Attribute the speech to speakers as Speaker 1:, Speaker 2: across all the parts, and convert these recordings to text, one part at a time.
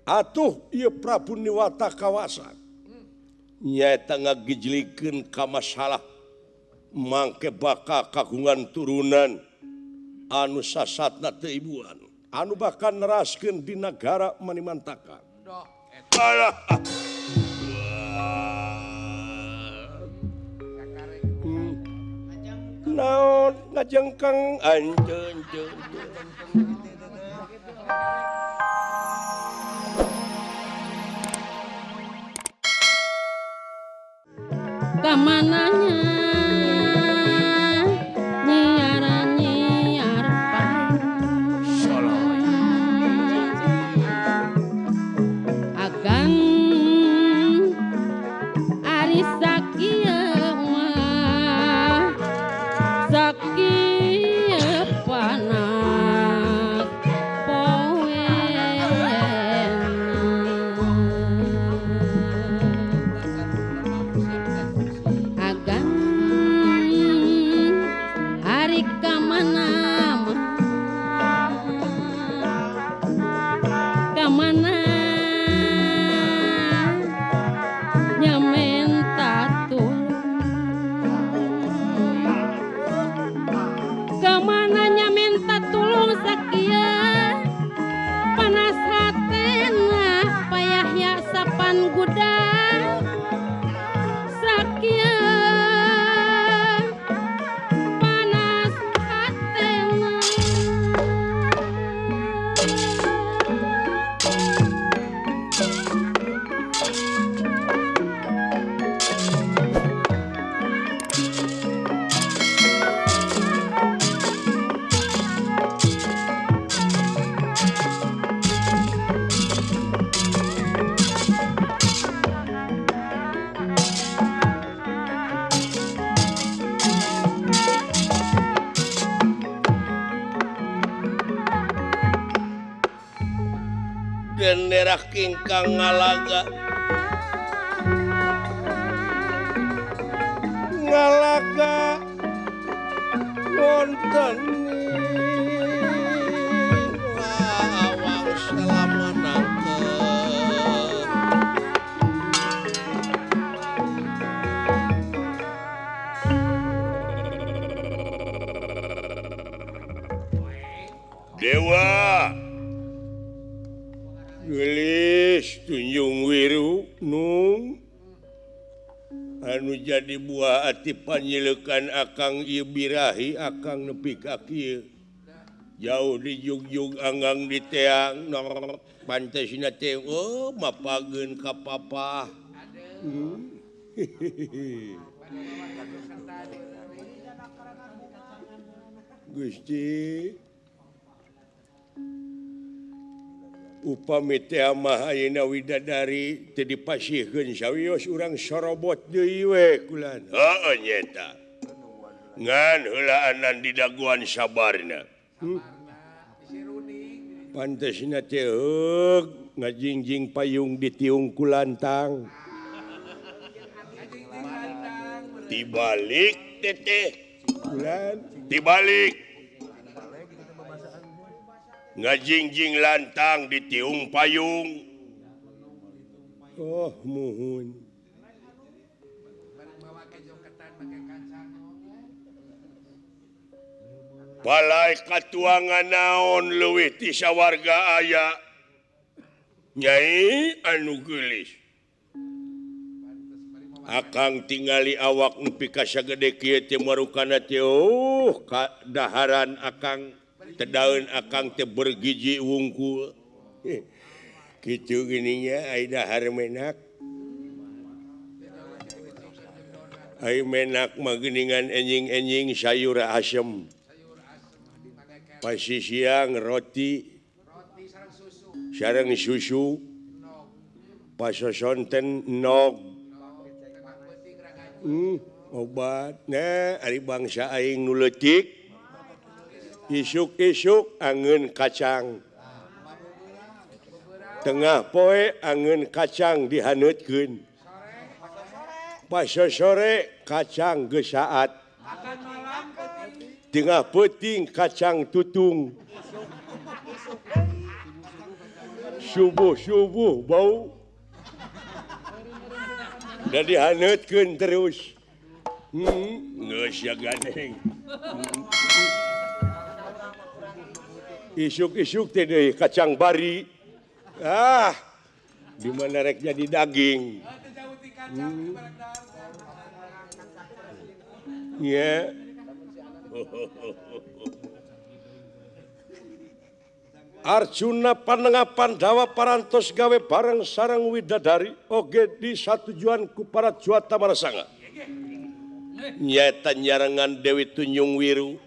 Speaker 1: Atuh ieu Prabu Niwata kawasa nyaeta ngagijlikeun ka masalah mangke bakal kagungan turunan anu sasatna teu ibuan anu bakal neraskeun di nagara Manimantaka. Alah. Naon ngajengkang anjeun jeun.
Speaker 2: Kamananya nyiar nyiar agan ari sakieu mah sakieu panas poe agan ari kamana kamana nyamenta tulung kamana nyamenta tulung sakieu panas hatena payah ya sapan gudang sakieu panas hatena.
Speaker 1: Bendera kingkang ngalaga ngalaga wonten lawang selama nangkep Dewa Gelis Tunjung Wiru nung anu jadi buah ati panyilekan akang ieu birahi akang nepi ka kieu jauh di jugjug anggang di teang pantesna teh oh mapageun ka papah. Gusti upami teh mah ayeuna widadari teu dipasihkeun sawios urang sorobot deui we kulan. Heueuh nyeta. Ngan heulaanan di daguan sabarna. Pantesna teh heug ngajingjing payung ditiung ku lantang. Tibalik teteh kulan tibalik. Ngajingjing lantang ditiung payung. Oh muhun. Balai katuangan naon leuwih ti sawarga aya. Nyai anu geulis. Akang tingali awak nepi ka sagede kieu teh marukana teh oh kadaharan akang tedaun akang teh bergiji wungkul. Kitu gininya ai dahar menak. Ai menak mah geuningan enjing-enjing sayur asem. Pasti siang roti sareng susu. Pasosonten nog. Obat nah ari bangsa aing nu leutik. Isuk-isuk angeun kacang. Tengah poe angeun kacang dihaneutkeun. Pas sore kacang geus saat. Tengah peuting kacang tutung. Subuh-subuh bau. Da dihaneutkeun terus. Geus ya gandeng. Isuk-isuk teh deui kacang bari. Ah, di mana rek jadi daging. Ya. Arjuna panengah Pandawa parantos gawe bareng sareng widadari oge di satujuan ku para juata marasanga. Nyaeta nyarengan Dewi Tunjung Wiru.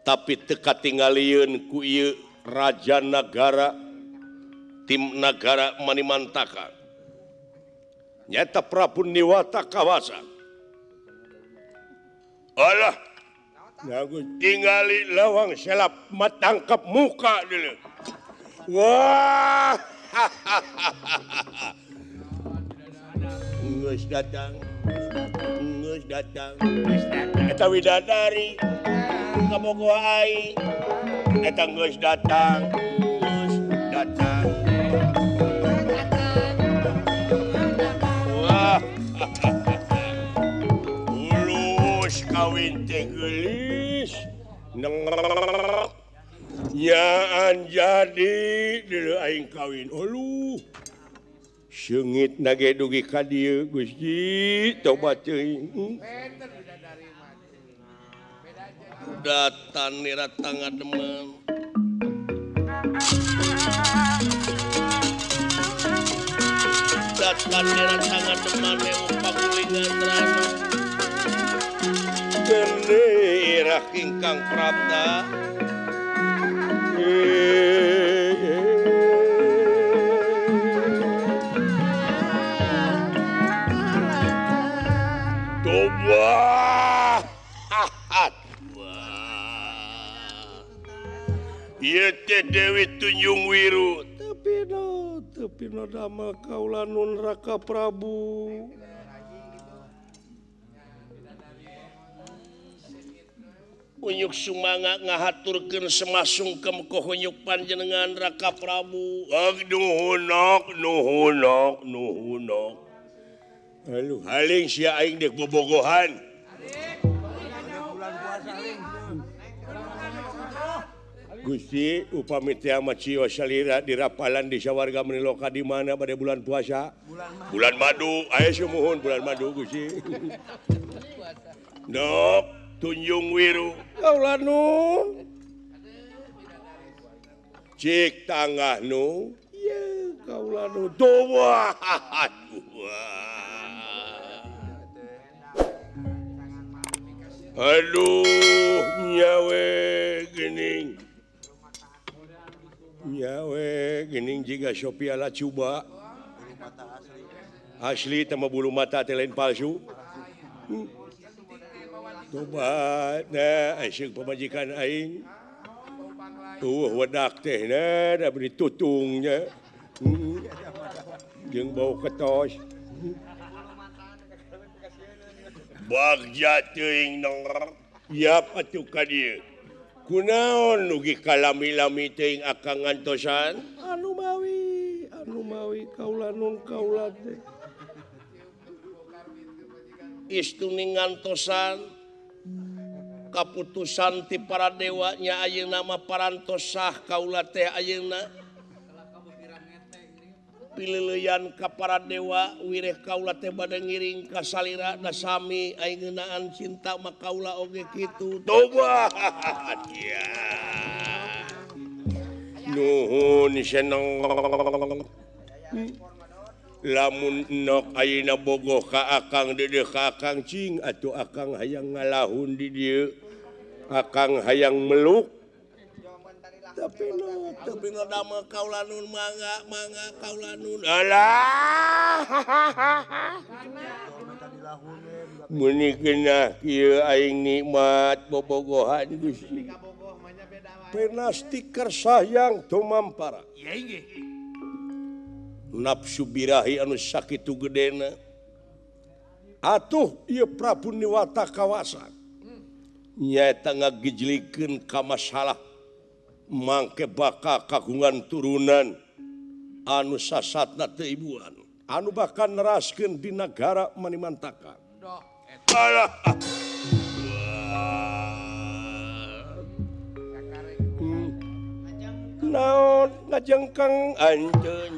Speaker 1: Tapi teu katingalieun ku ieu raja nagara tim nagara Manimantaka. Nyaeta Prabu Niwata Kawasa. Alah, tinggali lawang selap matangkap muka dulu. Wah, geus datang, geus datang. Eta widadari kabogoh aing. Eta geus datang, geus datang. Wah, ulus kawin teh geulis. Nyaan jadi dulu aing kawin. Aduh, seungit nage dugi ka dieu Gusti tobat teuing. Datan nira tangademan. Datan nira tangademan pagulingan ranu. Gendera ingkang prapta. Toba. Ieu teh Dewi Tunjung Wiru. Tapi no damel kaula nun Raka Prabu. Unyuk sumangga ngahaturkeun semasungkem ka hunyuk panjenengan Raka Prabu. Nuhunok nuhunok nuhunok. Aduh, haling sia aing dek bobogohan. Gusti upami teh macio salira dirapalan di sawarga meniloka di mana pada bulan puasa? Bulan madu. Aya sumuhun bulan madu Gusti. Dok Tunjung Wiru kaula nun. Cik tangah nu. Ye kaula nu. Toba. Aduh nyawe geuning. Nyawe geuning jiga Sophia Lacuba. Asli teh mah bulu mata teh lain palsu. Tobat nah asyik pamajikan aing. Tuh wedak teh na da beri tutungnya. Jeung bau ketos. Bagja teuing nong. Yap atuh ka dieu. Kunaon nugi kalami-lami teuing akang ngantosan? Anu mawi kaula nun kaula teh. Istuni ngantosan kaputusan ti para dewa nya ayeuna mah parantosah kaula teh ayeuna. Pileuleyan ka para dewa wireh kaula teh bade ngiring ka salira da sami aing ngeunaan cinta mah kaula oge kitu. Tobat ya. Nuhun seneng. Lamun nok ayeuna bogoh ka akang deudeuh ka akang cing atuh akang hayang ngalahun di dieu. Akang hayang meluk. Tapi no damel kaula nun mangga mangga kaula nun. Alah. Meuni geunah kieu aing nikmat bobogohan Gusti. Penasti kersayang tumampara. Nafsu birahi anu sakitu gedena. Atuh ieu Prabu Niwata Kawasa. Nyaeta ngagijlikeun ka masalah Mangke bakal kagungan turunan anu sasatna teu ibuan anu bakal neraskeun di nagara Manimantaka. Alah. Naon ngajengkang anjeun.